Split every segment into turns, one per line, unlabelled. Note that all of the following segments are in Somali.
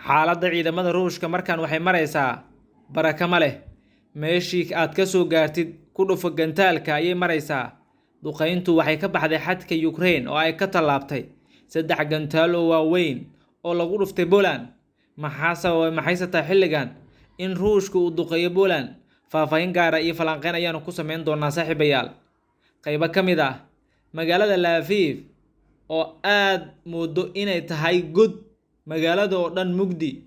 Xaaladda ciidamada Ruushka markan waxay maraysaa baraka ma leh. Meeshii aad ka soo gaartid ku dhufo gantaalka ayay maraysaa. Duqeyntu waxay ka baxday xadka Ukraine oo ay ka tallaabtay 3 gantaal oo waaweyn oo lagu dhuftay Poland. Maxaa sababay maxayse tahay xilligan in Ruushku uu duqeeyo Poland? Faahfaahin gaar ah iyo falanqeyn ayaanu ku sameyn doonaa, saaxiibayaal. Qaybo ka mid ah magaalada Lviv oo aad moodo inay tahay god, magaalada oo dhan mugdi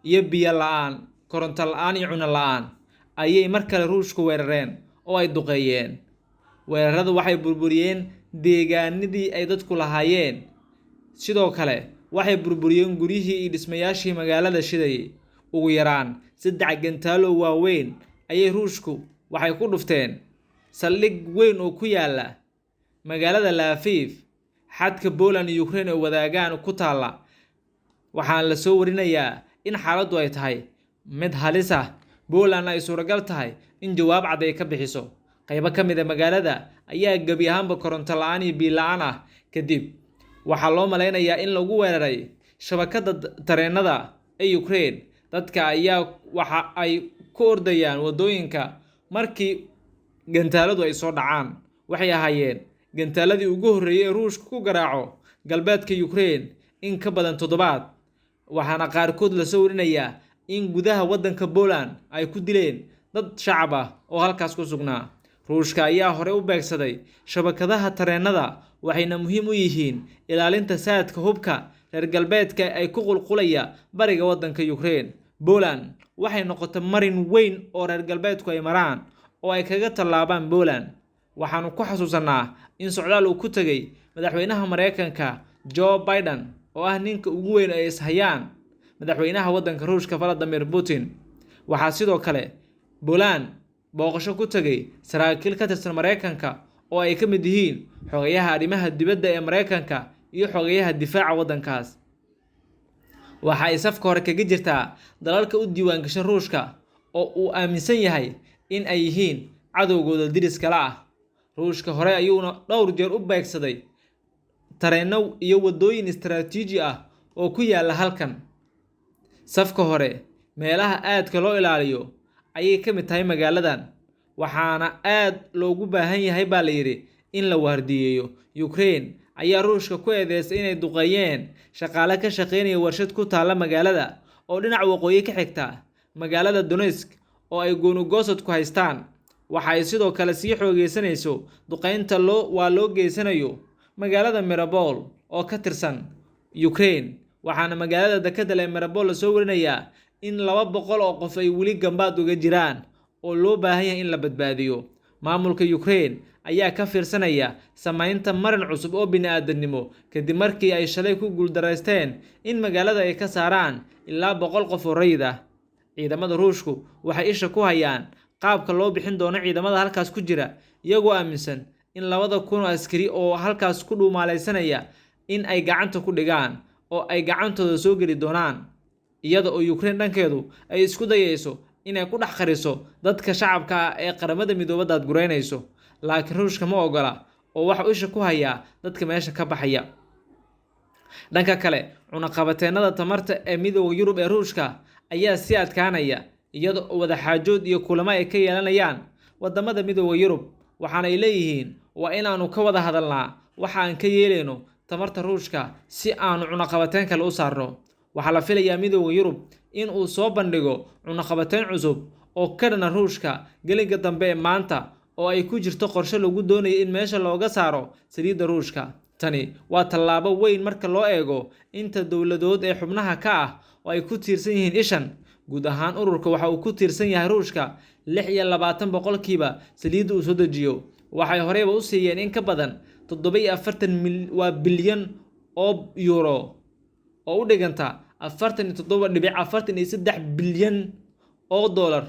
iyo biyo la'aan, koronto la'aan iyo cunno la'aan ayay mar kale Ruushku weerareen oo ay duqeeyeen. Weeraradu waxay burburiyeen deegaanadii ay dadku lahaayeen. Sidoo kale waxay burburiyeen guryihii iyo dhismayaashii magaalada shidayay. Ugu yaraan 3 gantaal oo waaweyn ayay Ruushku waxay ku dhufteen saldhig weyn oo ku yaala magaalada Lviv, xadka Poland iyo Ukraine oo wadaagaan ku taala. Waxaan la soo warinayaa in xaaladdu ay tahay mid halis ah, Poland ay suuragal tahay in jawaab cad ay ka bixiso. Qaybo ka mid ah magaalada ayaa gebi ahaanba koronto la'aan iyo biyo la'aan ah. Kadib waxaa loo maleynayaa in lagu weeraray shabakadda tareenada ee Ukraine. Dadka ayaa waxa ay ku ordayaan waddooyinka markii gantaaladu ay soo dhacaan. Waxay ahaayeen gantaaladii ugu horreeyay ee Ruushku ku garaaco galbeedka Ukraine in ka badan toddobaad. Waxaana qaarkood la soo warinayaa in gudaha waddanka Poland ay ku dileen dad shacab ah oo halkaas ku sugnaa. Ruushka ayaa hore u beegsaday shabakadaha tareenada, waxayna muhiim u yihiin ilaalinta saadka hubka reer galbeedka ay ku qulqulaya bariga waddanka Ukraine. Poland waxay noqotay marin weyn oo reer galbeedku ay maraan oo ay kaga tallaabaan Poland. Waxaanu ku xasuusanaa in socdaal uu ku tegay madaxweynaha Mareykanka Joe Biden oo ah ninka ugu weyn ay ishayaan madaxweynaha waddanka Ruushka Vladimir Putin. Waxaa sidoo kale Poland booqasho ku tegay saraakiil ka tirsan Mareykanka oo ay ka mid yihiin xogayaha arrimaha dibadda ee Mareykanka iyo xogayaha difaaca waddankaas. Waxa ay safka hore kaga jirtaa dalalka u diiwaangashan Ruushka oo uu aaminsan yahay in ay yihiin cadowgooda deriska la ah. Ruushka hore ayuuna dhowr jeer u beegsaday tareenno iyo waddooyin istiraatiiji ah oo ku yaala halkan. Safka hore meelaha aadka loo ilaaliyo ayay ka mid tahay magaaladan, waxaana aad loogu baahan yahay baa la yidhi in la waardiyeeyo. Ukraine ayaa Ruushka ku eedeysay inay duqeeyeen shaqaale ka shaqeynaya warshad ku taalla magaalada oo dhinaca waqooyi ka xigta magaalada Donetsk oo ay gooni-goosadku haystaan. Waxa ay sidoo kale sii xoogeysanayso duqeynta waa loo geysanayo magaalada Mariupol oo ka tirsan Ukraine. Waxaana magaalada dekedda leh Mariupol lasoo warinayaa in 200 oo qof ay weli gambaad uga jiraan oo loo baahan yahay in la badbaadiyo. Maamulka Ukraine ayaa ka fiirsanaya samaynta marin cusub oo bini'aadanimo kadib markii ay shalay ku guuldareysteen in magaalada ay ka saaraan ilaa 100 qof oo rayid ah. Ciidamada Ruushku waxay isha ku hayaan qaabka loo bixin doono ciidamada halkaas ku jira, iyagoo aaminsan in 2,000 oo askari oo halkaas ku dhuumaaleysanaya in ay gacanta ku dhigaan oo ay gacantooda soo geli doonaan. Iyada oo Ukraine dhankeedu ay isku dayayso inay ku dhex qariso dadka shacabka ah ee qaramada midoobay daadgureynayso, laakiin Ruushka ma ogola oo waxa uu isha ku hayaa dadka meesha ka baxaya. Dhanka kale, cunaqabateennada tamarta ee Midowga Yurub ee Ruushka ayaa sii adkaanaya iyada oo wadaxaajood iyo kulamo ay ka yeelanayaan wadamada Midowga Yurub. Waxaana ay leeyihiin waa inaanu ka wada hadalnaa waxa aan ka yeelayno tamarta Ruushka si aanu cunaqabateyn kale u saarno. Waxaa la filayaa Midowga Yurub in uu soo bandhigo cunaqabateyn cusub oo ka dhana Ruushka gelinka dambe ee maanta oo ay ku jirto qorshe lagu doonayo in meesha looga saaro saliidda Ruushka. Tani waa tallaabo weyn marka loo eego inta dowladood ee xubnaha ka ah oo ay ku tiirsan yihiin ishan. Guud ahaan ururka waxa uu ku tiirsan yahay Ruushka 26% saliidda uu soo dejiyo. Waxay horeyba u siiyeen in ka badan 47 waa bilyan oo euro oo u dhiganta 47.43 bilyan oo dollar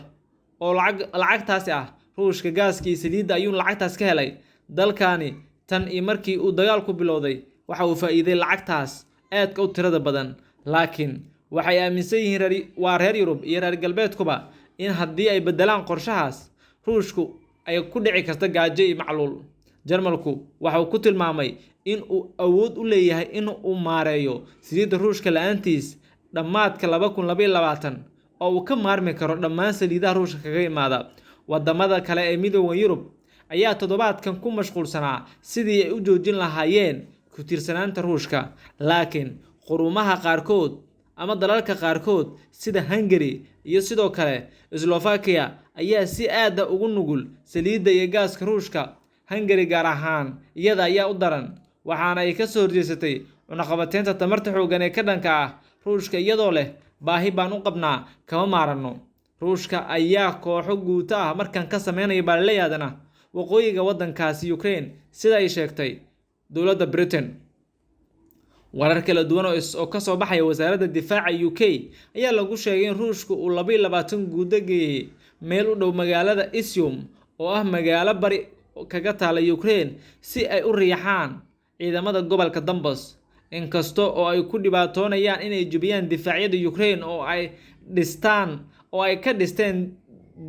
oo lacagtaasi ah. Ruushka gaaska iyo saliidda ayuu lacagtaas ka helay dalkani tan iyo markii uu dagaalku bilowday. Waxa uu faa'iiday lacagtaas aadka u tirada badan, laakiin waxay aaminsan yihiin waa reer Yurub iyo reer galbeedkuba in haddii ay beddelaan qorshahaas Ruushku ay ku dhici karto gaajo iyo macluul. Jarmalku waxa uu ku tilmaamay in uu awood u leeyahay in uu maareeyo saliidda Ruushka la'aantiis dhammaadka 2022 oo uu ka maarmi karo dhammaan saliidaha Ruushka kaga imaada. Wadamada kale ee Midowga Yurub ayaa toddobaadkan ku mashquulsanaa sidii ay u joojin lahaayeen ku tiirsanaanta Ruushka, laakiin qurumaha qaarkood ama dalalka qaarkood sida Hungary iyo sidoo kale Slovakia ayaa si aad ah ugu nugul saliidda iyo gaaska Ruushka. Hungary gaar ahaan iyada ayaa u daran, waxaana ay ka soo horjeesatay cunaqabateynta tamarta xooggan ee ka dhanka ah Ruushka iyadoo leh baahi baan u qabnaa, kama maaranno. Ruushka ayaa kooxo guuto ah markan ka sameynaya baalilayaadana waqooyiga waddankaasi Ukraine, sida ay sheegtay dowladda Britain. Warar kala duwan oo ka soo baxaya wasaaradda difaaca UK ayaa lagu sheegay in Ruushku uu 22 guudo geeyay meel u dhow magaalada Izium oo ah magaalo bari kaga taala Ukraine si ay u riixaan ciidamada gobolka Donbas. Inkasta oo ay ku dhibaatoonayaan inay jebiyaan difaacyada Ukraine oo ay dhistaan oo ay ka dhisteen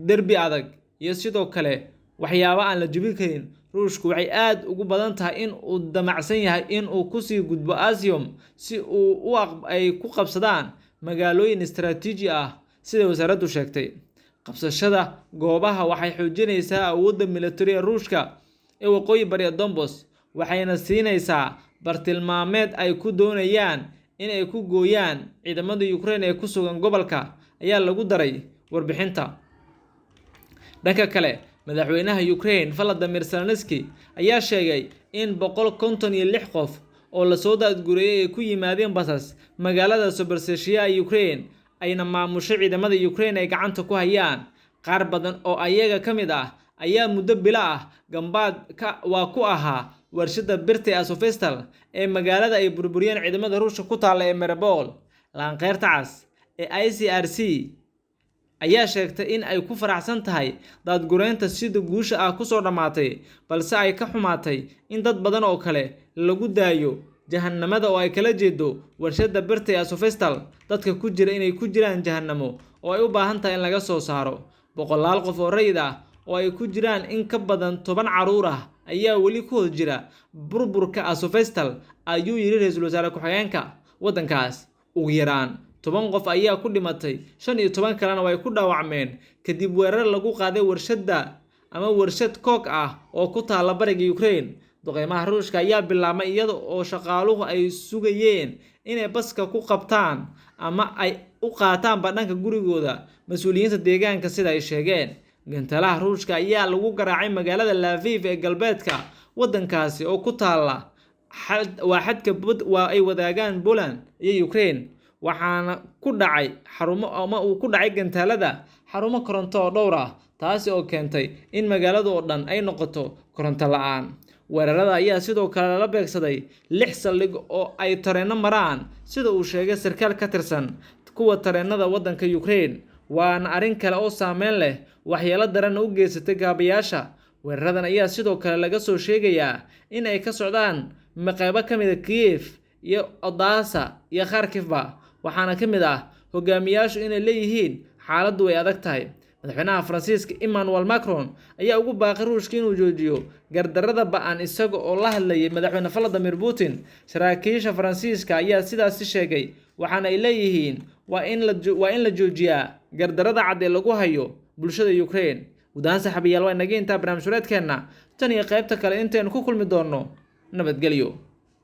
derbi adag iyo sidoo kale waxyaabo aan la jebin karin, Ruushku waxay aad ugu badan tahay in uu damacsan yahay in uu kusii gudbo Izium si uu ay ku qabsadaan magaalooyin istaraatiiji ah, sida wasaaraddu sheegtay. Qabsashada goobaha waxay xoojinaysaa awoodda militari ee Ruushka ee waqooyi bari ee Donbas, waxayna siinaysaa bartilmaameed ay ku doonayaan in ay ku gooyaan ciidamada Ukraine ee ku sugan gobolka, ayaa lagu daray warbixinta. Dhanka kale, madaxweynaha Ukraine Volodymyr Zelensky ayaa sheegay in 156 qof oo la soo daadgureeyay ay ku yimaadeen basas magaalada Zaporizhzhia ee Ukraine ayna maamusho ciidamada Ukraine ay gacanta ku hayaan. Qaar badan oo ayaga ka mid ah ayaa muddo bilo ah gambaad waa ku ahaa warshadda birta ee Azovstal ee magaalada ay burburiyeen ciidamada Ruushka ku taalla ee Mariupol. Laanqeyrta cas ee ICRC ayaa sheegtay in ay ku faraxsan tahay daadgureynta sida guusha ah ku soo dhammaatay, balse ay ka xumaatay in dad badan oo kale lagu daayo jahannamada oo ay kala jeedo warshadda birta ee Azovstal dadka ku jira inay ku jiraan jahannamo oo ay u baahan tahay in laga soo saaro. Boqolaal qof oo rayid ah oo ay ku jiraan in ka badan 10 carruur ah ayaa weli ku hoos jira burburka Azovstal, ayuu yiri ra'iisul wasaare ku-xigeenka waddankaas. Ugu yaraan 10 qof ayaa ku dhimatay, 15 kalena way ku dhaawacmeen kadib weerar lagu qaaday warshadda ama warshad kook ah oo ku taalla bariga Ukraine. Duqeymaha Ruushka ayaa bilaabmay iyada oo shaqaaluhu ay sugayeen inay baska ku qabtaan ama ay u qaataanba dhanka gurigooda, mas'uuliyiinta deegaanka sida ay sheegeen. Gantalaha Ruushka ayaa lagu garaacay magaalada Lviv ee galbeedka waddankaasi oo ku taalla waa xadka waa ay wadaagaan Poland iyo Ukraine, waxaana ku dhacay xarumo ama uu ku dhacay gantaalada xarumo koronto oo dhowr ah, taasi oo keentay in magaalada oo dhan ay noqoto koronto la'aan. Weerarada ayaa sidoo kale lala beegsaday 6 saldhig oo ay tareenno maraan, sida uu sheegay sarkaal ka tirsan kuwa tareennada waddanka Ukraine. Waana arrin kale oo saameyn leh, waxyeello daranna u geysatay kaabayaasha. Weeraradan ayaa sidoo kale laga soo sheegayaa in ay ka socdaan qaybo ka mid ah Kiev iyo Odessa iyo Kharkivba, waxaana ka mid ah hogaamiyaashu inay leeyihiin xaaladdu way adag tahay. Madaxweynaha Faransiiska Emmanuel Macron ayaa ugu baaqay Ruushka inuu joojiyo gardarrada ba'an isaga oo la hadlayay madaxweyne Vladimir Putin. Saraakiisha Faransiiska ayaa sidaasi sheegay, waxaana ay leeyihiin waa in la joojiyaa gardarrada cad ee lagu hayo bulshada Ukraine. Guud ahaan saaxiibayaal, waa inaga intaa barnaamij wareedkeenna tan iyo qaybta kale intaynu ku kulmi doonno. Nabadgelyo.